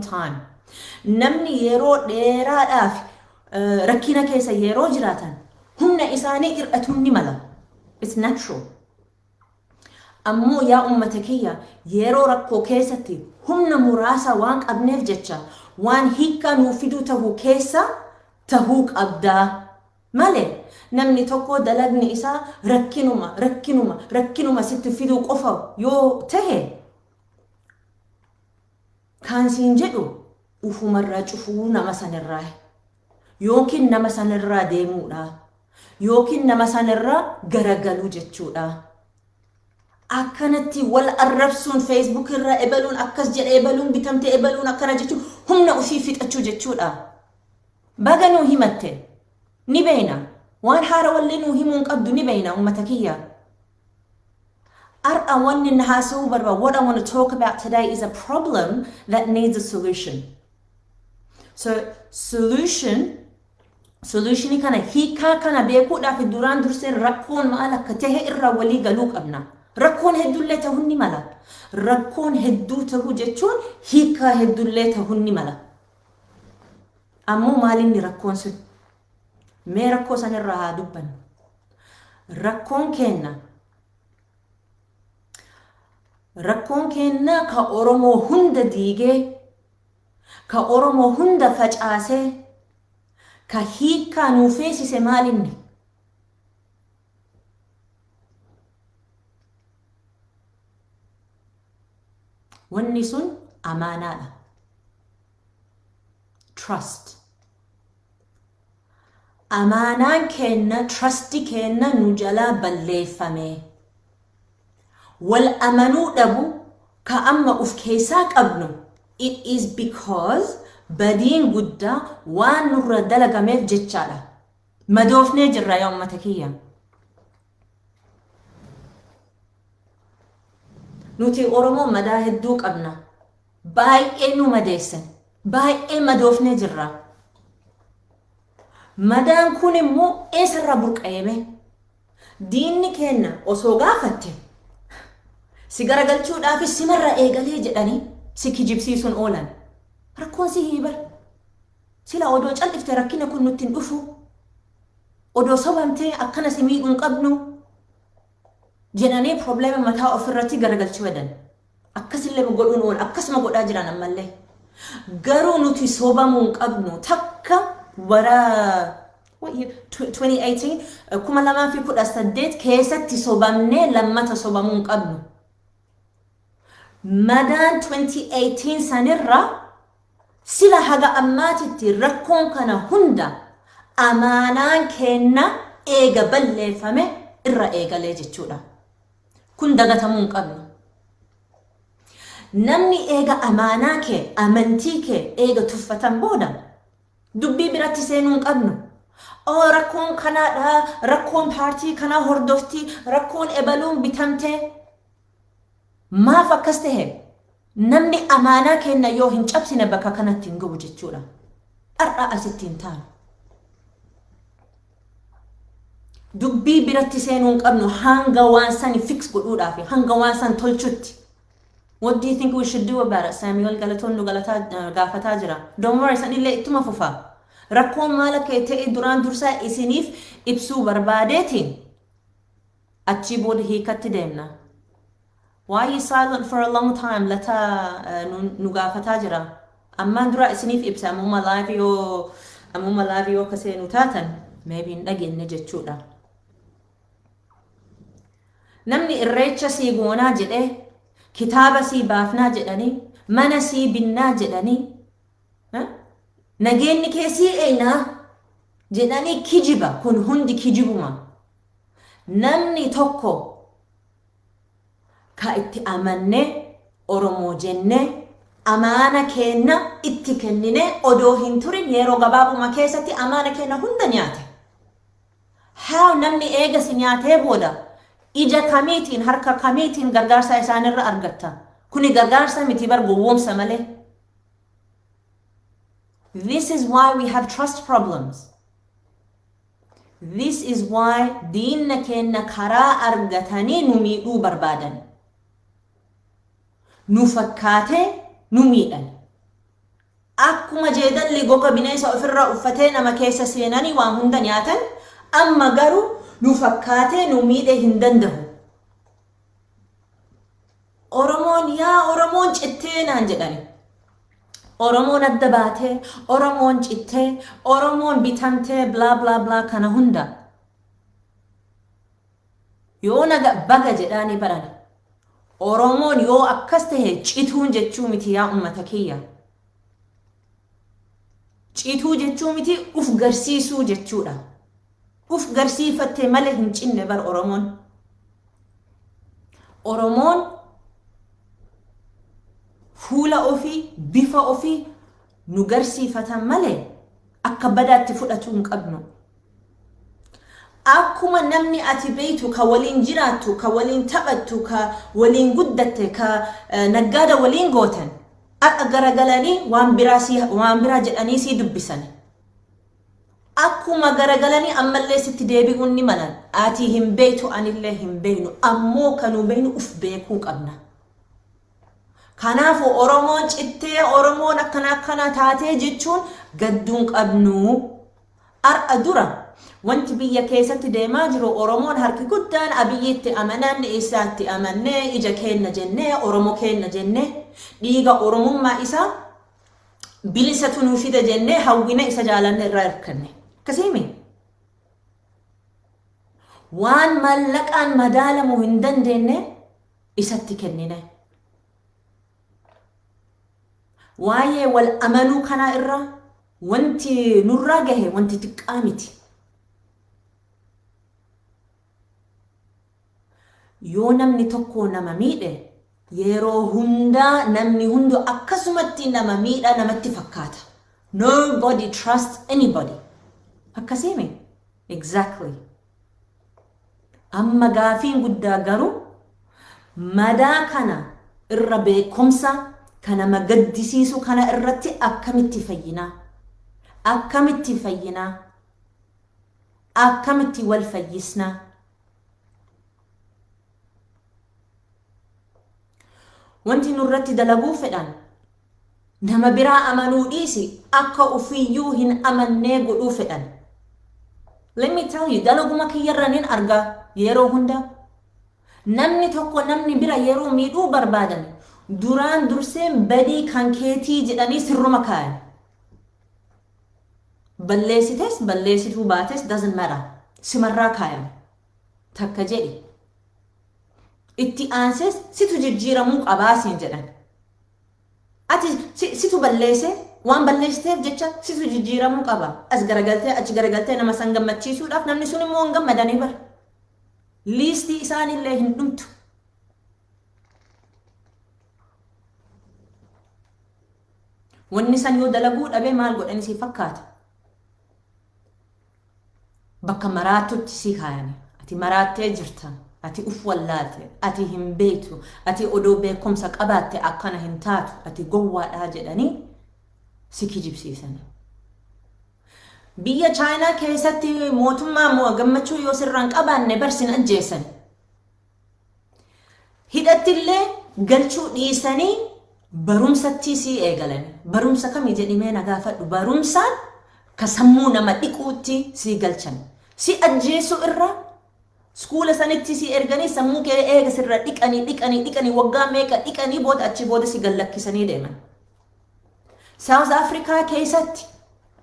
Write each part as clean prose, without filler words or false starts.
Time. Namni yeroo dheeraadhaaf rakkina keessa yeroo jiraatan humna isaanii hir'atuun ni mala. It's natural. Ammoo yaa ummata kiyya, yeroo rakkoo keessatti humna muraasa waan qabneef jecha waan hiikkaa nuu fiduu tahu keessa tahuu qabdaa malee namni tokko dalagni isaa rakkinuma rakkinuma rakkinuma sitti fiduu qofa yoo tahe, kaan siin jedhu ufumarraa cufuu nama sanirraa yookiin nama sanirraa deemuudha yookiin nama sanirraa garagaluu jechuudha. Akkanatti wal arrabsuun Facebook irraa, ebaluun akkas jedhe, ebaluun bitamte, ebaluun akkana jechuun humna ofii fixachuu jechuudha. Baga nuu himatte, ni beeyna. Waan haarawallee nuu himuu hin qabdu, ni beeyna, ummata kiyya. Har'a wanni inni haasa'uu barbaadu, what I want to talk about today is a problem that needs a solution. So solutionii kana, hiikaa kana beekuudhaaf duraan dursee rakkoon maal akka tahe irraa walii galuu qabna. Rakkoon hedduullee ta'uu ni mala. Rakkoon hedduu ta'uu jechuun hiikaa hedduullee ta'uu ni mala. Ammoo maalinni rakkoon sun? Mee rakkoo sanirraa haa dubbannu. Rakkoon keenna ka Oromoo hunda diigee, ka Oromoo hunda facaasee, ka hiikkaa nuu feesise maalinni? Wanni sun amaanaadha. Trust. Amaanaan keenna, trusti keenna nu jalaa balleeffame. Wal amanuu dhabu ka amma uf keessaa qabnu, it is because badiin guddaa waan nurra dalagameef jechaadha. Madoofnee jirra, yaa ummata kiyya. Nuti Oromoo madaa hedduu qabna. Baay'ee nu madeessan. Baay'ee madoofnee jirra. Madaan kun immoo eessarraa burqa'eeme? Diinni keenna osoo gaafatte si garagalchuudhaafis simarra eegalee jedhanii si kijibsiisuun oolan. Rakkoon si hiibar. Sila odoo callifte rakkina kun nutti hin dhufu. Odoo sobamtee akkana si miidhuu hin qabnu jedhanii problema mataa ofirratti garagalchuu hedan. Akkasillee godhuun oola. Akkasuma godhaa jiran ammallee. Garuu nuti sobamuu hin qabnu. Takka bara 2018, 2018 keessatti sobamnee lammata sobamuu hin qabnu. Madaan 2018 sanirra sila haga ammaatitti rakkoon kana hunda amaanaan keenna eega balleeffame irra eegalee jechuudha. Kun dagatamuu hin qabnu. Namni eega amaanaa kee, amantii kee eega tuffatan booda dubbii biratti seenuu hin qabnu. Oo, rakkoon kanaadha, rakkoon paartii kanaa hordofti, rakkoon ebaluun bitamtee. Maaf akkas tahe? Namni amaanaa kenna yoo hin cabsine bakka kanatti hin gahu jechuudha. Har'a asitti hin taanu. Dubbii biratti seenuu hin qabnu hanga waan sani fix godhuudhaaf, hanga waan san tolchutti. What do you think we should do about it? Samuel Galatoon nu galataa gaafataa jira. Don't worry, sanillee ittuma fufa. Rakkoon maal akka ta'e duraan dursaa isiniif ibsuu barbaadeetiin achii booda hiikatti deemna. Why you silent for a long time? Lata nu gaafataa jira. Ammaan dura isiniif ibsa, ammuma live yoo akka seenu taatan maybe hin dhageenye jechuudha. Namni irreecha sii goonaa jedhee, kitaaba sii baafnaa jedhanii, mana sii binnaa jedhanii, nageenyi kee sii eenaa jedhanii, kijiba kun hundi kijibuma. Namni tokko ka itti amannee, Oromoo jennee amaana keenna itti kennine, odoo hin turin yeroo gabaabuma keessatti amaana keenna hunda nyaate. Haa, namni eega si nyaatee booda ija kamiitiin, harka kamiitiin gargaarsa isaanirra argatta? Kuni gargaarsa miti bar, gowwoomsa malee. This is why we have trust problems. This is why diinna keenna karaa argatanii nu miidhuu barbaadan. Nu fakkaatee nu miidhan. Akkuma jeedalli goga bineensa ofirraa uffatee nama keessa seenanii waan hunda nyaatan, amma garuu nu fakkaatee nu miidhee hin danda'u. Oromoon yaa Oromoon cittee naan jedhani. Oromoon adda baatee, Oromoon cittee, Oromoon bitamtee, bla bla bla kana hunda. Yoo naga baga jedhaanii barana. Oromoon yoo akkas tahe cituun jechuu miti, yaa ummata kiyya. Cituu jechuu miti, uf garsiisuu jechuudha. Uf garsiifatte malee hin cinne bar Oromoon. Oromoon fuula ofii, bifa ofii nu garsiifatan malee akka badaatti fudhatuu hin qabnu. Akkuma namni ati beektu, ka waliin jiraattu, ka waliin taphattu, ka waliin guddatte, ka naggaada waliin gootan, akka garagalanii waan biraa sii waan biraa jedhanii sii dubbisan. Akkuma garagalanii ammallee sitti deebi'uun ni malan. Ati hin beektu, anillee hin beeknu. Ammoo kanuu beeknu uf beekuu qabna. Kanaafuu Oromoon cittee, Oromoon akkana akkana taatee jechuun gadduun qabnu. Har'a dura wanti biyya keessatti deemaa jiru, Oromoon harki guddaan Abiyyiitti amanan, isaatti amannee, ija keenna jennee, Oromoo keenna jennee, dhiiga Oromummaa isaa bilisatu nuu fida jennee hawwina isa jaalanne irraa hirkanne. Akkasiimi? Waan maallaqaan madaalamuu hin dandeenye isatti kennine. Waa'ee wal amanuu kanaa irraa wanti nurraa gahe wanti xiqqaa miti. Yoo namni tokko nama miidhe, yeroo hundaa namni hundu akkasumatti nama miidha namatti fakkaata. Nobody trusts anybody. Akkasiimi? Exactly. Amma gaafiin guddaa garuu, madaa kana irra beekumsa kan nama gaddisiisu kana irratti akkamitti fayyinaa? Akkamitti fayyinaa? Akkamitti wal fayyisnaa? Wanti nurratti dalaguu fedhan, nama biraa amanuu dhiisi, akka ofiyyuu hin amannee godhuu fedhan. Let me tell you, dalaguma kiyyarra nin argaa yeroo hunda. Namni tokko namni bira yeroo miidhuu barbaadan, duraan dursee badii kan keetii jedhanii sirruma kaayan. Balleessites balleessituu baates doesn't matter. Simarraa kaayan. Takka jedhi. Itti aansees situ jijjiiramuu qabaa siin jedhan. Ati situ balleesse, waan balleessiteef jecha situ jijjiiramuu qaba. As garagaltee achi garagaltee nama san gammachiisuudhaaf, namni sun immoo hin gammadanii bara. Liistii isaanillee hin dhumtu. Wanni san yoo dalaguu dhabee maal godhani si fakkaata? Bakka maraatutti si kaayani. Ati maraattee jirta. Ati uf wallaalte. Ati hin beektu. Ati odoo beekumsa qabaatte akkana hin taatu. Ati gowwaadhaa jedhanii si kijibsiisani. Biyya Chaayinaa keessatti mootummaa gammachuu yoo sirraan qabaanne bar sin ajjeesan. Hidhattillee galchuu dhiisanii barumsatti sii eegalan. Barumsa kamii jedhimee na gaafadhu. Barumsaan ka sammuu nama dhiquutti sii galchan. Si ajjeesuu irra school sanitti si erganii, sammuu kee eega sirra dhiqanii dhiqanii dhiqanii, waggaa meeqa dhiqanii booda, achi booda si gallakkisanii deeman. South Africa keessatti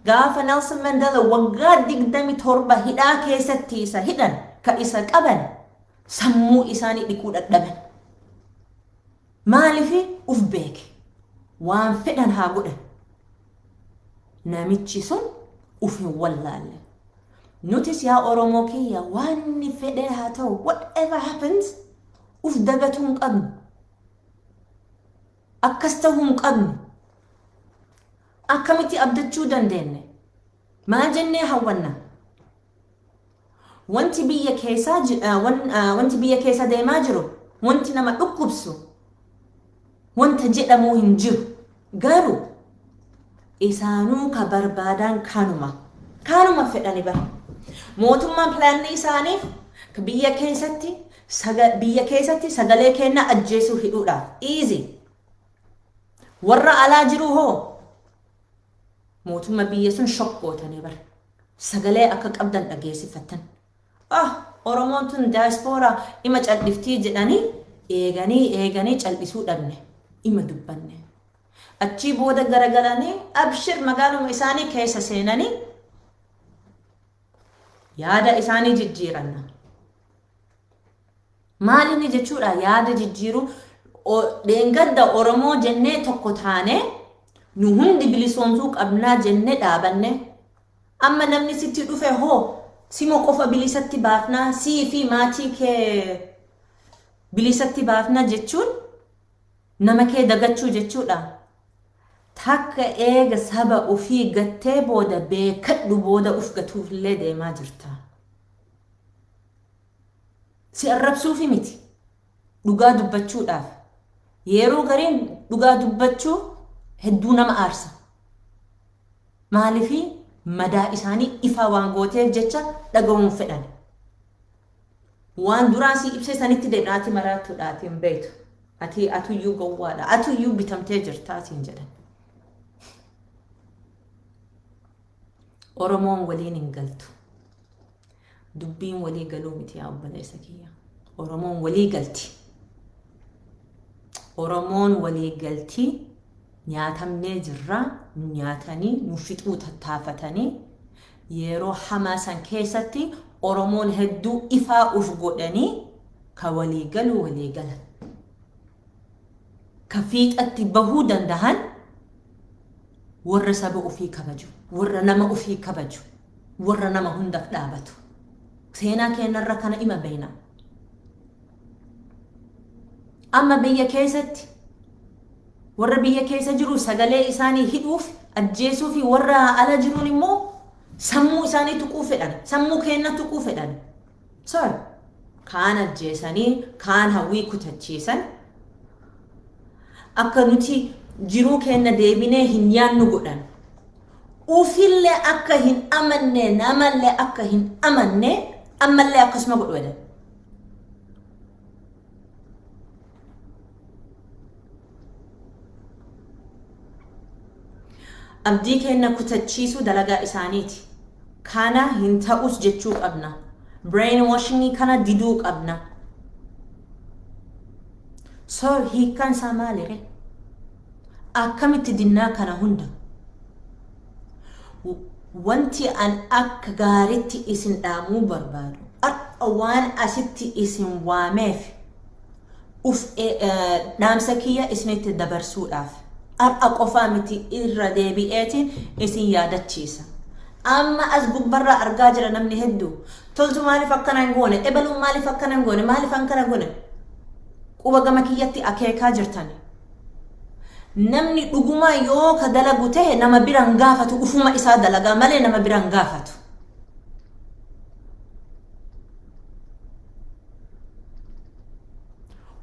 gaafa Nelson Mandela waggaa 27 hidhaa keessatti isa hidhan, ka isa qaban sammuu isaanii dhiquu dadhaban. Maaliif? Uf beeke, waan fedhan haa godhan. Namichi sun uf hin wallaalle. Nutis yaa Oromoo kiyya, waan fedhee haa ta'u, whatever happens, uf dagatuu hin qabnu. Akkas ta'uu hin qabnu. Akkamitti abdachuu dandeenye? Maal jennee hawwanna? Wanti biyya keessa deemaa jiru, wanti nama dhukkubsu, wanta jedhamuu hin jiru. Garuu isaanuu ka barbaadan kanuma. Kanuma fedhani bara. Mootummaan pilaanni isaaniif biyya keessatti sagalee kennaa ajjeesuu hidhuudhaaf. Easy. Warra alaa jiru hoo? Mootummaa biyya sun shock gootanii bara. Sagalee akka qabdan dhageessifattan. Ah, Oromoon tun daaspooraa ima cal'iftii jedhanii eeganii eeganii cal'isuu dhabne. Ima dubbanne. Achii booda garagalanii abshir magaaluma isaanii keessa seenanii yaada isaanii jijjiiranna. Maal inni jechuudha? Yaada jijjiiruu dheengadda Oromoo jennee tokko taane, nu hundi bilisoomsuu qabnaa jennee dhaabanne. Amma namni sitti dhufe hoo, sima qofa bilisatti baafnaa, sii fi maatii kee bilisatti baafnaa jechuun nama kee dagachuu jechuudha. Takka eega saba ofii gattee booda, beekadhu, booda uf gatuufillee deemaa jirta. Si arrabsuufi miti. Dhugaa dubbachuudhaaf. Yeroo gariin dhugaa dubbachuu hedduu nama aarsa. Maaliifii madaa isaanii ifaa waan gooteef jecha dhaga'uun fedhan. Waan duraan si ibsee sanitti deemna, ati maraattuudha, ati hin beektu. Ati atuyyuu gowwaadha. Atuyyuu bitamtee jirta atiin jedhan. Oromoon waliin hin galtu. Dubbiin walii galuu miti, yaa obboleessa kiyya. Oromoon walii galti. Oromoon walii galti. Nyaatamnee jirra. Nu nyaatanii nu fixuu tattaafatanii, yeroo hamaa san keessatti Oromoon hedduu ifaa uf godhanii ka walii galu walii galan. Ka fiixatti bahuu dandahan warra saba ofii kabaju, warra nama ofii kabaju, warra nama hundaaf dhaabatu. Seenaa keenyarra kana ima beeyna. Amma biyya keessatti warra biyya keessa jiru sagalee isaanii hidhuuf, ajjeesuu fi warra ala jiruun immoo sammuu isaanii tuquu fedhan, sammuu keenya tuquu fedhan. So, kaan ajjeesanii, kaan hawwii kutachiisan, akka nuti jiruu keenya deebinee hin yaannu godhan. Ufillee akka hin amanne, namallee akka hin amanne, ammallee akkasuma godhu jedhan. Abdii keenya kutachiisuu dalagaa isaaniiti. Kana hin ta'us jechuu qabna. Brainwashing kana diduu qabna. So hiikkaan isaa maalire? Akkamitti dinnaa kana hunda? Wanti an akka gaaritti isin dhaamuu barbaadu, har'a waan asitti isin waameef, uf dhaamsa kiyya isinitti dabarsuudhaaf, har'a qofaa miti, irra deebi'eetiin isin yaadachiisa. Amma as gubbarraa argaa jira namni hedduu. Toltu maaliif akkana hin goone? Ebaluun maaliif akkana hin goone? Maaliif akkana goone? Quba gama kiyyatti akeekaa jirtan. Namni dhugumaa yoo ka dalagu ta'e nama bira hin gaafatu, ufuma isaa dalagaa malee nama bira hin gaafatu.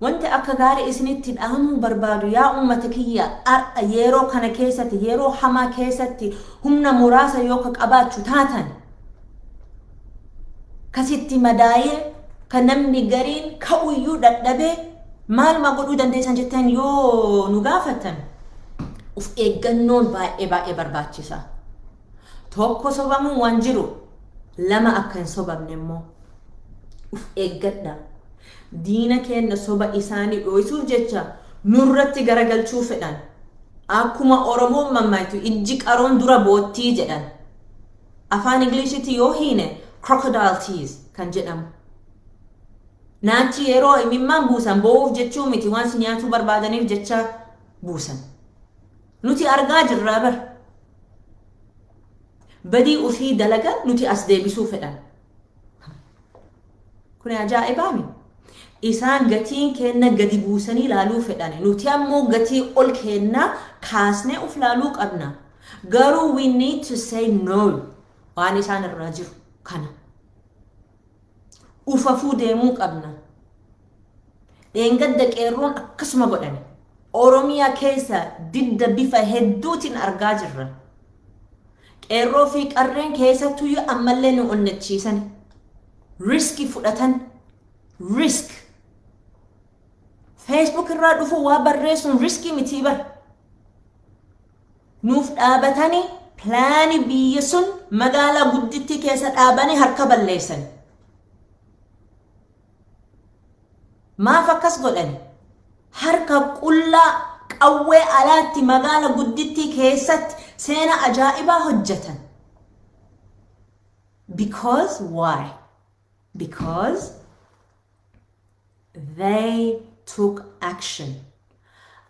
Wanti akka gaarii isinitti dhaamuu barbaadu, yaa uummata kiyya, har'a yeroo kana keessatti, yeroo hamaa keessatti, humna muraasa yoo ka qabaachuu taatan, kasitti madaayee, ka namni gariin ka'uyyuu dadhabee, maaluma godhuu dandeessan jettan yoo nu gaafattan, uf eeggannoon baay'ee baay'ee barbaachisa. Tokko sobamuu waan jiru, lama akka hin sobamne immoo uf eeggadha. Diina keenya soba isaanii dho'isuuf jecha nurratti garagalchuu fedhan. Akkuma Oromoon mammaayitu, ijji qaroon dura boottii jedhan. Afaan Ingiliishitti yoo hiine crocodile tears kan jedhamu. Naachi yeroo imimmaan buusan boo'uuf jechuu miti, waan si nyaatuu barbaadaniif jecha buusan. Nuti argaa jirraa bar. Badii ofii dalagan nuti as deebisuu fedhan. Kun ajaa'ibaami. Isaan gatiin kenna gadi buusanii ilaaluu fedhan. Nuti ammoo gatii ol kennaa kaasnee of ilaaluu qabna. Garuu we need to say no waan isaan irraa jiru kana. Ufafuu deemuu qabna. Dheengadda qeerroon akkasuma godhan. Oromiyaa keessa didda bifa hedduutiin argaa jirra. Qeerroo fi qarreen keessattuyyuu ammallee nu onnachiisan. Risk fudhatan. Risk. Facebook irraa dhufu waa barreessuun risk mitii bar. Nuuf dhaabatanii Pilaani biyya sun magaalaa guddittii keessa dhaabanii harka balleessan. Maaf akkas godhani? Harka qullaa qawwee alaatti magaala guddittii keessatti seena ajaa'ibaa hojjetan. Because why? Because they took action.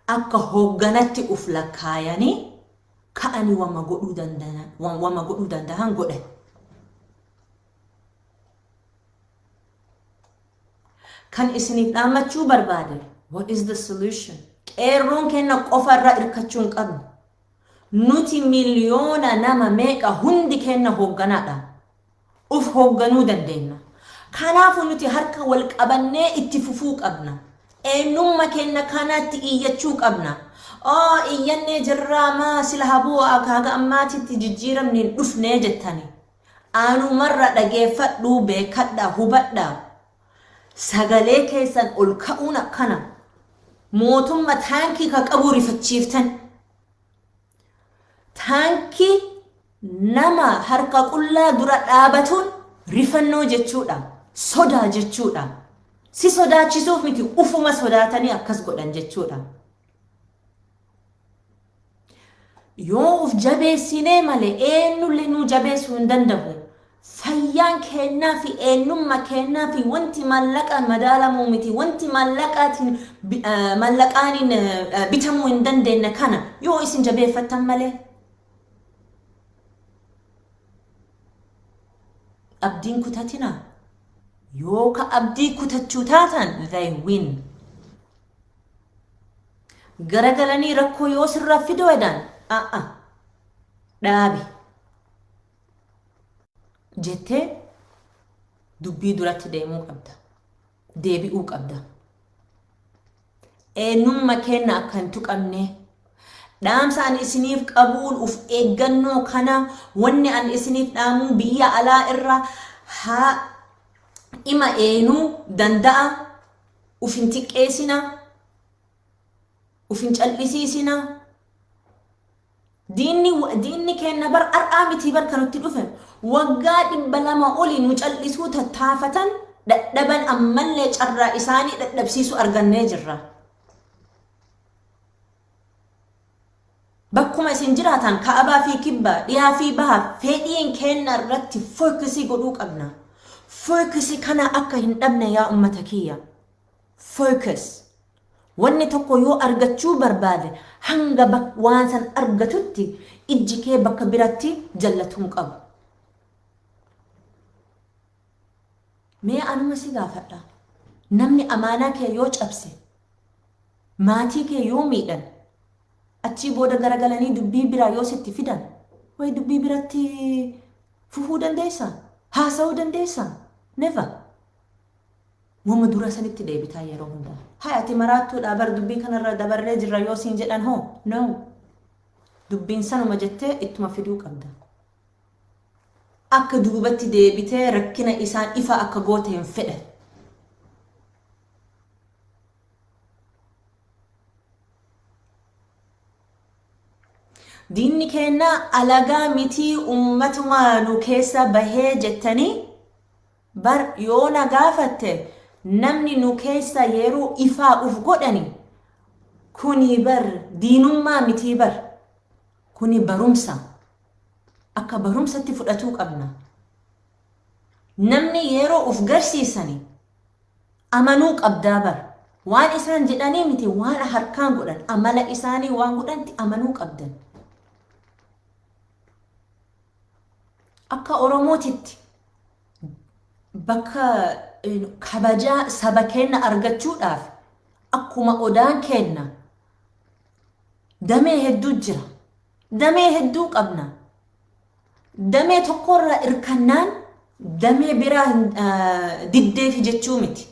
Akka hoogganatti uf lakkaayanii ka'anii wama godhuu danda'an godhan. Kan isiniif dhaammachuu barbaade, what is the solution? Qeerroon keenya qofa irraa hirkachuu hin qabnu. Nuti miliyoona nama meeqa hundi keenya hoogganaadha. Uf hoogganuu dandeenya. Kanaafuu nuti harka wal qabannee itti fufuu qabna. Eenyummaa keenya kanatti iyyachuu qabna. Oo, iyyannee jirraa, maa sila habuu haga ammaatitti jijjiiramni hin dhufnee jettani. Anumarra dhageeffadhuu, beekadhaa, hubadhaa. Sagalee keessan ol ka'uun akkana. Mootummaa taankii ka qabu rifachiiftan. Taankii nama harka qullaa dura dhaabatuun rifannoo jechuudha. Sodaa jechuudha. Si sodaachisuuf miti, ufuma sodaatanii akkas godhan jechuudha. Yoo uf jabeessinee malee eenyullee nuu jabeessuu hin danda'u. Fayyaan kennaa fi eenyummaa kennaa fi wanti maallaqaan madaalamuu miti, wanti maallaqaatiin maallaqaaniin bitamuu hin dandeenye kana yoo isin jabeeffattan malee. Abdiin kutatinaa. Yoo ka abdii kutachuu taatan, they win. Garagalanii rakkoo yoo sirraa fiduu edaan, a'a, dhaabi jettee dubbii duratti deemuu qabda. Deebi'uu qabda. Eenyummaa keenya akka hin tuqamne, dhaamsa ani isiniif qabuun uf eeggannoo kana. Wanni ani isiniif dhaamuu, biyya alaa irra haa ima eenuu danda'a, uf hin xiqqeessina, uf hin cal'isiisina. Diinni keenya bar har'aa miti bar kan nutti dhufe, waggaa 200 olii nu cal'isuu tattaafatan, dadhaban. Ammallee carraa isaanii dadhabsiisuu argannee jirra. Bakkuma isin jiraatan, kaabaa fi kibbaa, dhiyaa fi bahaa, fedhiin keenya irratti focus godhuu qabna. Focus kana akka hin dhabne, yaa ummata kiyya. Focus. Wanni tokko yoo argachuu barbaade, hanga waan san argatutti ijji kee bakka biratti jallatuu hin qabu. Mee anuma si gaafadha. Namni amaanaa kee yoo cabse, maatii kee yoo miidhan, achii booda garagalanii dubbii biraa yoo sitti fidan, wayi dubbii biratti fufuu dandeessaa? Haasa'uu dandeessaa? Never. Wama dura sanitti deebitaa yeroo hundaa. Haa, ati maraattuudha bar, dubbii kanarra dabarree jirra yoo siin jedhan hoo? No. Dubbiin sanuma jettee ittuma fiduu qabda. Akka duubatti deebitee rakkina isaan ifa akka goote hin fedhan. Diinni keenya alagaa mitii, ummatuma nu keessa bahee jettanii bar yoo na gaafatte, namni nu keessa yeroo ifaa uf godhani, kuni bar diinummaa mitii bar, kuni barumsa, akka barumsatti fudhatuu qabna. Namni yeroo uf garsiisani amanuu qabdaa bar. Waan isaan jedhanii miti, waan harkaan godhan, amala isaanii waan godhanti amanuu qabdan. Akka Oromootitti bakka kabajaa saba keenya argachuudhaaf, akkuma odaan keenya damee hedduu jira. Damee hedduu qabna. Damee tokkorraa irkannaan damee biraa diddeefi jechuu miti.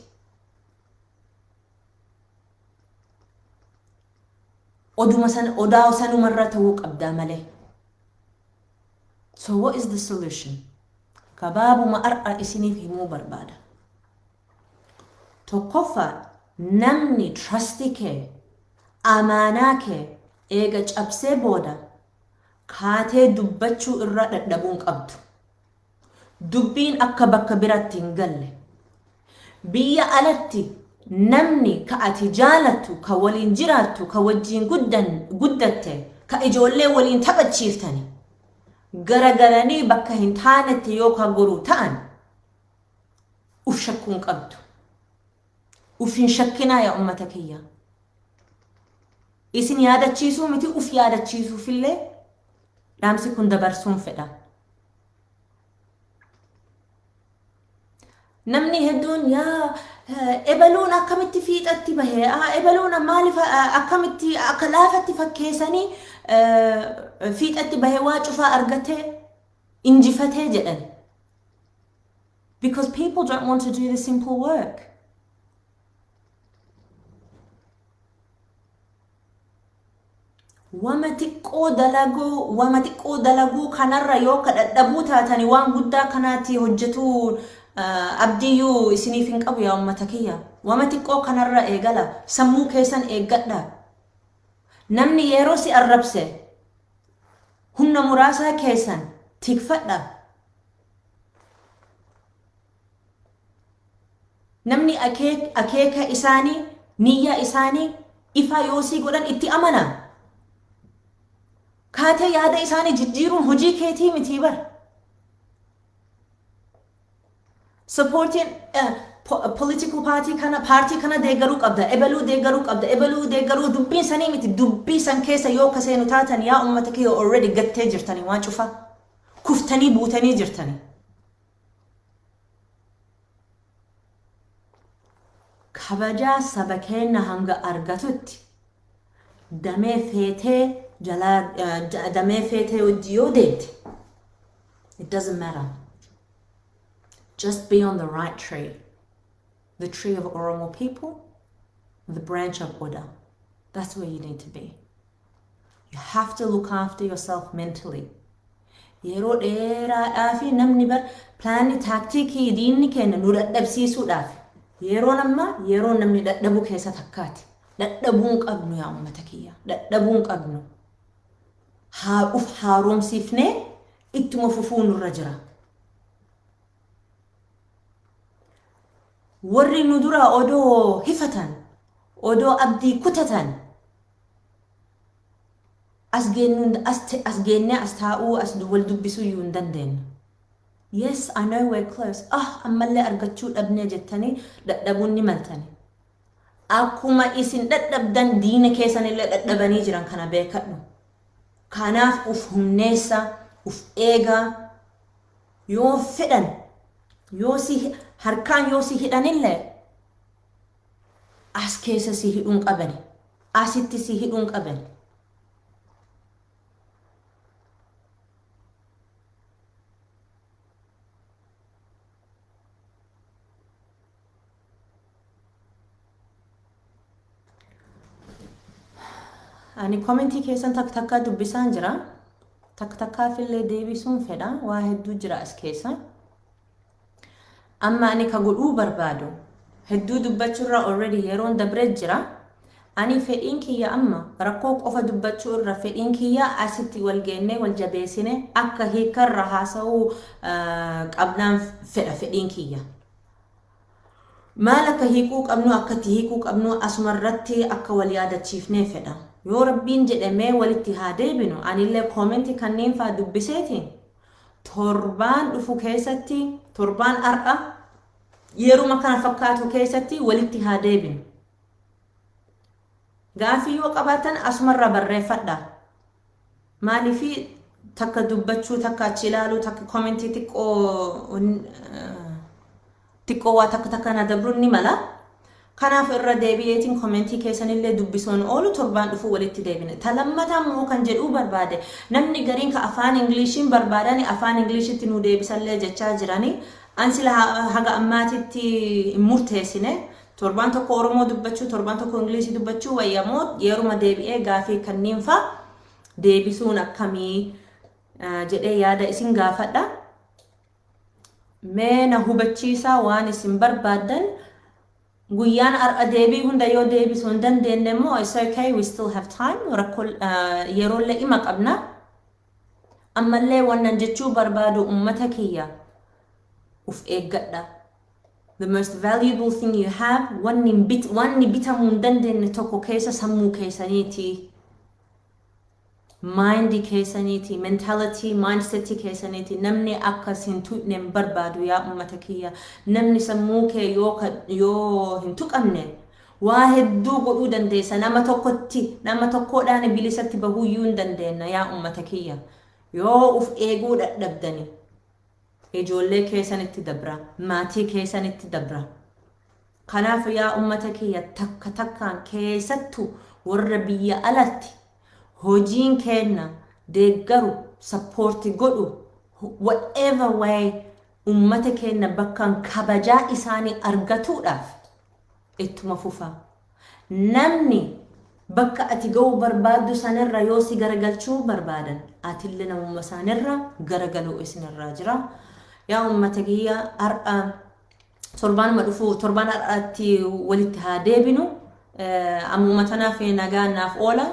Oduma san odaa sanumarra ta'uu qabdaa malee. So what is the solution? Gabaabuma har'a isiniif himuu barbaada. Tokkoffaa, namni trust kee, amaanaa kee eega cabsee booda Kaatee dubbachuu irraa dadhabuu hin qabdu. Dubbiin akka bakka biratti hin galle. Biyya alatti namni ka ati jaalattu, ka waliin jiraattu, ka wajjiin guddatte, ka ijoollee waliin taphachiiftani garagalanii bakka hin taanetti yoo ka goruu ta'an uf shakkuu hin qabdu. Uf hin shakkinaa, yaa ummata kiyya. Isin yaadachiisuu miti, uf yaadachiisuufillee dhaamsi kun dabarsuun fedha. Namni hedduun yaa ebaluun akkamitti fiixatti bahe, ebaluun maaliif akkamitti akka laafatti fakkeessanii fiixatti bahe, waa cufaa argatee injifatee jedhan. Because people don't want to do the simple work. Wama xiqqoo dalaguu, wama xiqqoo dalaguu kanarra yoo ka dadhabuu taatani, waan guddaa kanaatti hojjetuu abdiyyuu isiniif hin qabu, yaa ummata kiyya. Wama xiqqoo kanarra eegala, sammuu keessan eeggadha. Namni yeroo si arrabse humna muraasaa keessan tikfadha. Namni akeeka isaanii, niyyaa isaanii ifaa yoo sii godhan itti amana. Kaatee yaada isaanii jijjiiruun hojii keetii mitii bar. Supportiin political party kana, paartii kana deeggaruu qabda, ebaluu deeggaruu qabda, ebaluu deeggaruu dubbiin sanii miti. Dubbii san keessa yoo kaseenu taatan, yaa ummata kiyya, already gattee jirtanii, waan cufa kuftanii buutanii jirtanii. Kabajaa saba keenya hanga argatutti damee feetee jalaa, damee feetee wajji yoo deemte, it doesn't matter. Just be on the right tree. The tree of Oromo people, the branch of Oda. That's where you need to be. You have to look after yourself mentally. Yeroo dheeraadhaa fi namni bar pilaanni taaktiikii diinni kenna nu dadhabsiisuudhaaf, yeroon ammaa yeroo namni dadhabuu keessa takkaati. Dadhabuu hin qabnu, yaa uummata kiyya. Dadhabuu hin qabnu. Haa uf haaromsiifnee ittuma fufuu nurra jira. Warri nu dura odoo hifatan, odoo abdii kutatan, as geennu, as geennee as taa'uu, as wal dubbisuu iyyuu hin dandeenyu. Yes, I know we're close. Ah, ammallee argachuu dhabnee jettanii dadhabuun ni maltani. Akkuma isin dadhabdan diina keessanillee dadhabanii jiran, kana beekadhu. Kanaaf uf humneessa, uf eegaa, yoo fedhan yoo si harkaan yoo si hidhanillee as keessa si hidhuun qabani. Asitti si hidhuun qabani. Ani komentii keessan takka takkaa dubbisaan jira. Takka takkaafillee deebisuun fedha. Waa hedduu jira as keessa. Amma ani ka godhuu barbaadu, hedduu dubbachuurra already yeroon dabree jira. Ani fedhiin kiyya amma rakkoo qofa dubbachuu irra, fedhiin kiyya asitti wal geennee wal jabeessine akka hiikarra haasa'uu qabnaan fedha fedhiin kiyya. Maal akka hiikuu qabnu, akka itti hiikuu qabnu asuma irratti akka wal yaadachiifnee fedha. Yoo Rabbiin jedhamee walitti haa deebinu, anillee koomentii kanneen faa dubbiseetiin torbaan dhufu keessatti, torbaan har'a yeruma kana fakkaatu keessatti walitti haa deebinu. Gaafii yoo qabaatan asumarra barreeffadha. Maaliifi takka dubbachuu, takka achi ilaaluu, takka komentii xiqqoo xiqqoo waa takka takka na dabruun ni mala. Kanaaf irra deebi'eetiin komentii keessanillee dubbisuun oolu, torbaan dhufu walitti deebine. Ta lammataa immoo kan jedhuu barbaade, namni gariin ka afaan Ingiliishiin barbaadani afaan Ingiliishitti nu deebisallee jechaa jirani. An sila haga ammaatitti hin murteessine. Torbaan tokko Oromoo dubbachuu, torbaan tokko Ingilishii dubbachuu wayyamoo, yeruma deebi'ee gaafii kanneen fa'a deebisuun akkamii jedhee yaada isin gaafadha. Mee na hubachiisaa waan isin barbaaddan. Guyyaan har'a deebii hunda yoo deebisuu hin dandeenye immoo, it's okay, we still have time. Rakkoo yeroollee ima qabna. Ammallee wannan jechuu barbaadu, ummata kiyya, uf eeggadha. The most valuable thing you have, wanni bitamuu hin dandeenye tokko keessa sammuu keessaniiti. Mind keessaniiti, mentality, mindset keessaniiti. Namni akkas hin tuqne hin barbaadu, yaa ummata kiyya. Namni sammuu kee yoo hin tuqamne, waa hedduu godhuu dandeessa. Nama tokkotti, nama tokkodhaan bilisatti bahuyyuu hin dandeenya, yaa ummata kiyya. Yoo uf eeguu dadhabdani, ijoollee keessanitti dabra, maatii keessanitti dabra. Kanaaf yaa ummata kiyya, takka takkaan, keessattuu warra biyya alatti, hojiin kenna deeggaru, support godhu, whatever way ummata keenya bakkaan kabajaa isaanii argatuudhaaf ittuma fufa. Namni bakka ati ga'uu barbaaddu sanirra yoo si garagalchuu barbaadan, atillee namummaa isaanirra garagaluu isinirraa jira. Yaa ummata kiyya, har'a torbaanuma dhufu, torbaan har'aatti walitti haa deebinu. Ammuma tanaaf nagaan naaf oola.